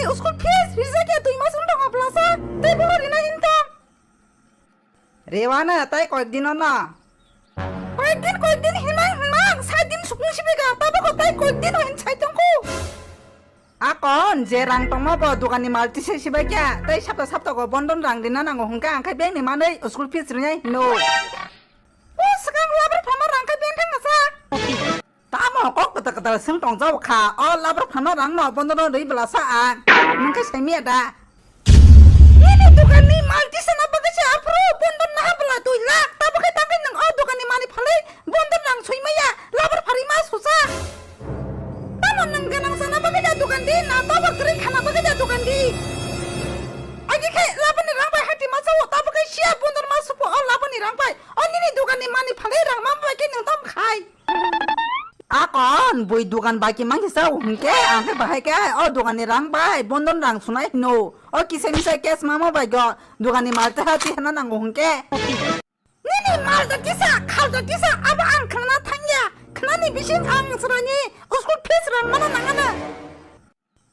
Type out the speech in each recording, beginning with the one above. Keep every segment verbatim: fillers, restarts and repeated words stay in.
School fees rijak ya dui mas wng tongo blasa, tei bono rina hin tong. Rewano tai koyekdino no. Koyekdin, koyekdin hinmang, hinmang, sait din sukung sibika, taboko tai koyekdin hin sai tongkhu. Akon je rang tongma bo doganni mal tisai sibai kya, tai sapta sapta go bondon rang rina nango hwnkhe ang khai bank ni manwi school fees rinai hino. O swkang labar phama rang khai bank thang asa. Tamo kok kwtal kwtal swng tong jao kha, o labar phano rang no bondo no rwi bwla sa ang. Nwng khe sai miya da? Nini dogan ni mal tisana bagwi se aphuru bondo naha bwla dui lakh, tabo khe tangwi nwng o dogan ni mani phalwi bondo rang sui maya, labar phari ma susa. Tamo nwng ganang sana bagwi da dogan di, na tobo kwrwi khana bagwi da dogan di. Agi khe labar ni rang bai hati ma sao, tabo khe siya bondo ma supo o labar ni rang bai, o nini dogan ni mani phalwi rang ma bai khe nwng tom khai. Akon bui dogan bai kimang kisa hwnkhe ang khe bahai khe o dogan ni rang bai bondon rang sunai hino. O kisa misa cash mama bai go dogan ni mal teha tihana nango hwnkhe. Nini mal da kisa, khal da kisa, abo ang khna thangya. Khnani bising ang srani school fees rang mana nangana.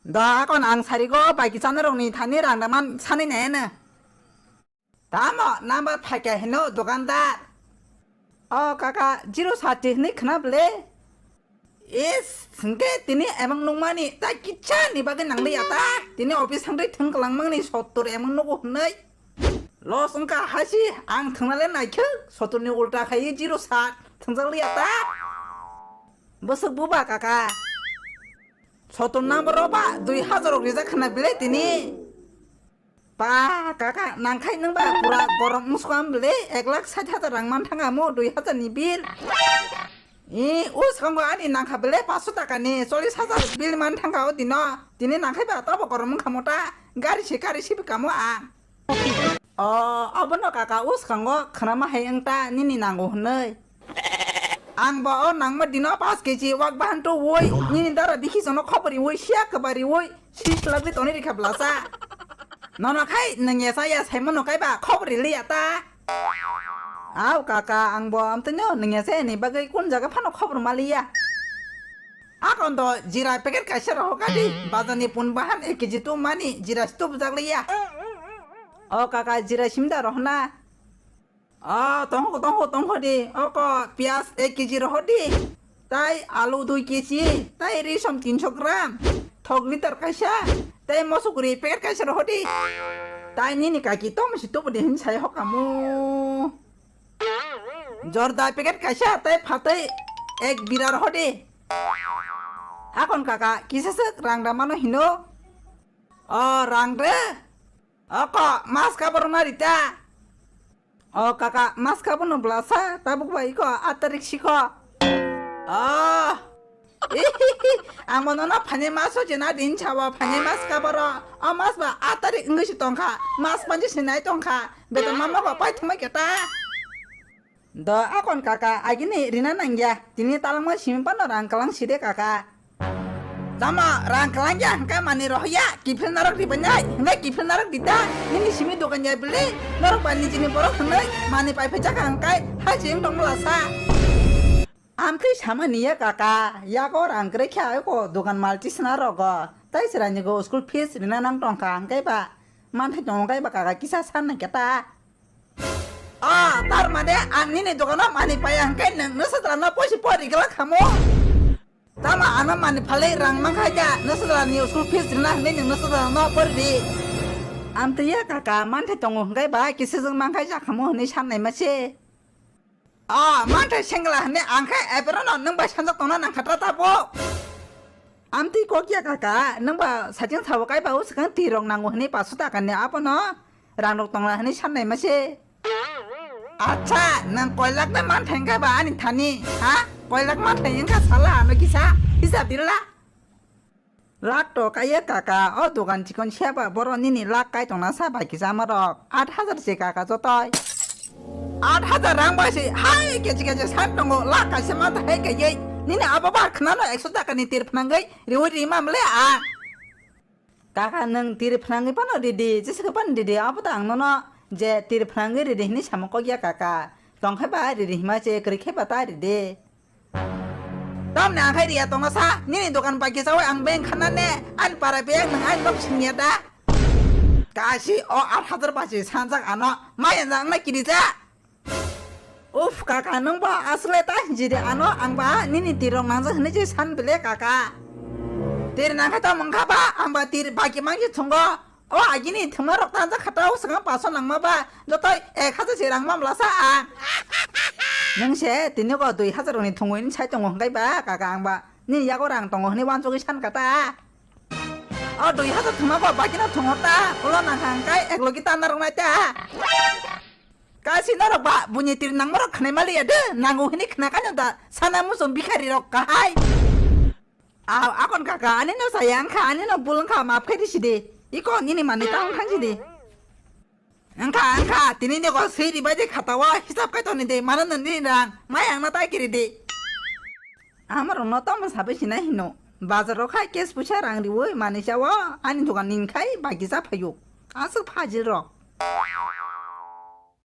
Da akon ang sarigo bai kisa rokni thani rang da man sani nene. Tamo number phaikha hino dukandar. O kaka, zero sati hwnwi khna bwle? Is, hwnkhe tini emang nungmani ta kicha ni bagwi nangliya ta? Tini office thangwi thwng kwlangmani sottor emang nugo hwnwi. Loss wngkha haisi, ang thwngna le naikhe sottor ni ulta khaiwi zero sat thwngjak liya ta? Bwswk buba kaka. Sottor number o ba dui hazar rok rijak khna bwle tini. Ba, kaka, nangkhai nwng ba pura gorom wngsuka bwle, ek lakh sait hazar rang man thanga mo, dui hazar ni bill. I, o swkango ani nangkha bwle, paanso taka ni, chollish hazar bill man thanga o dino. Tini nangkhai ba, tobo gorom wngkha mo ta, gari se, gari se bwkha mo ang. O, abono kaka, o swkango khwnama hai wng ta, nini nango hwnwi. Ang bo o nangma dino paanch kg wak bahan to woi, nini dara bikhi jono khobor riwoi, siya kwba riwoi, sis lagwi toni rikha blasa. Nono khai nangya saya saimano kaiba khobor riliya ta. Au kaka, ang bo amtwino nangya saya ni bagwi kun jaga phano khobor maliya. Akon do jira packet kaisa rohok adi, bazar ni pun bahan ek kg tu mani jira stu bujak liya. O kaka, jira simda rohna. Ah, tongkho, tongkho, tongkho di. Oko, piyaj ek kg rohor di. Tai alu dui kg. Tai risom tinso gram. Thok liter kaisa. Tai mosok guri packet kaisa rohor di. Tai nini kaki tong si tubu di hin sai hokamu. Jorda packet kaisa, tai phatwi ek bira rohor di. Akon kaka, kisa swk rang da mano hino. O, rang de. Oko, mas kabor na rita. O kaka, mas kabo no blasa, tabuk bai ko, aat tarik siko. O. Ang bo nono phainai mas o jena din chawa, phainai mas kaboro. O mas ba aat tarik wngwi si tongkha, mas panji sinai tongkha. Beton mama ba pai thumai keta. Do akon kaka, agini rina nangya. Tini talangma simi pano rang kalang side kaka. Tamo rang kalang ya hwnkhe mani rohya, kiphil narok ribainai, hwnkhe kiphil narok dita, nini simi dogan ya bili, norok ba nijini borok hwnwi mani pai phaijak hwnkhe haji wng tongmala sa. Amtwi samani ya kaka, yago rang kwrwi khe ayoko dogan mal tisna rogo, tai chwraini go school fees rina nang tongkha hwnkhe ba, manthai tongo khe ba kaka kisa san nai khe ta. Ah, tar mane ang nini dogano mani paya hwnkhe nwng nwsajwlano poisi pori glak khamu. Tamo ano mani phalwi rang mankha khe nwsajwlani school fees rwna hwnwi nwng nwsajwlano pori di. Amtwi ya kaka, manthai tongo hwnkhe ba kisijwk mankha jakhamu hwnwi sannai ma se. Ah, manthai sengla hwnwi ang khe eberono nwng bai sanjak tongna nangkha ta tabuk. Amtwi kok ya kaka, nwng ba saichung sabo kaiba o swkang twi rok nango hwnwi paso takani abono. Rang rok tongla hwnwi sannai ma se. Acha, nwng koi lakh de manthai wngkha ba ani thani, ha? Koi lakh manthai wngkha sala ano kisa, hisab dilla. Lakh to kaiya kaka, o dogan chikon siya ba boro nini lakh kai tongna sa bai kisa ama rok. Aat hazar se kaka jotoi. Aat hazar rang bai se, hai kechi kechi san tongo, lakh kaisa manthai kaiye. Nini abo ba khna no ekso taka ni tir phnangwi, riwi ri mam le a. Kaka, nwng tiri phnangwi phano ridi, jesa khe phano ridi, abo da ang nono je tiri phnangwi ridi hinwi samo kok ya kaka. Tong khe ba ridi hinma se, kwrwi khe ba ta ridi. Tamni ang khai riya tongo sa, nini dokan bagi sawi ang beng khana ne, ani para beng nang ani nok singya da. Kasi o aat hajar basi sanjak ano, maya jang na kiri ja. Uf, kaka, nung ba asle ta hinjidi ano, ang ba nini tirok nangjak hinui je san bile, kaka. Tir nang kha tamo wngkha ba, ang ba tir bagi mangsi thungo. O agini thwngma rok tanjak kha ta, o swkang paso nangma ba, jotoi ek hajar se rang mamla sa ang. Nung se tini ko dui hajar rokni thwngwi ni sai tongo hwnkhe ba, kaka, ang ba nini yago rang tongo hinui wansugwi san kha ta. O dui hajar thwngma ko bagi no thwngor ta, ulo nang kha hwnkhe ek logi ta narwk nai ta. Kasi norok ba buini tir nangma rok khnai maliya de, nango hini khna kano da, sana muchung bikhari rok kahai. Aw, akon kaka, ani no saya wngkha, ani no bul wngkha, maaf khai risi de. Iko nini mani ta wng thang si de. Wngkha, wngkha, tini ni ko siri bai de khata wa, hisab kai to ni de, mano no nini rang, mai ang na tai kiri de. Amaro no tamo sabai sinai hino. Bazar rok khai cash puisa rang riwi mani chawo, ani dogan ning khai bagi cha phaio. Aswk phajil rok.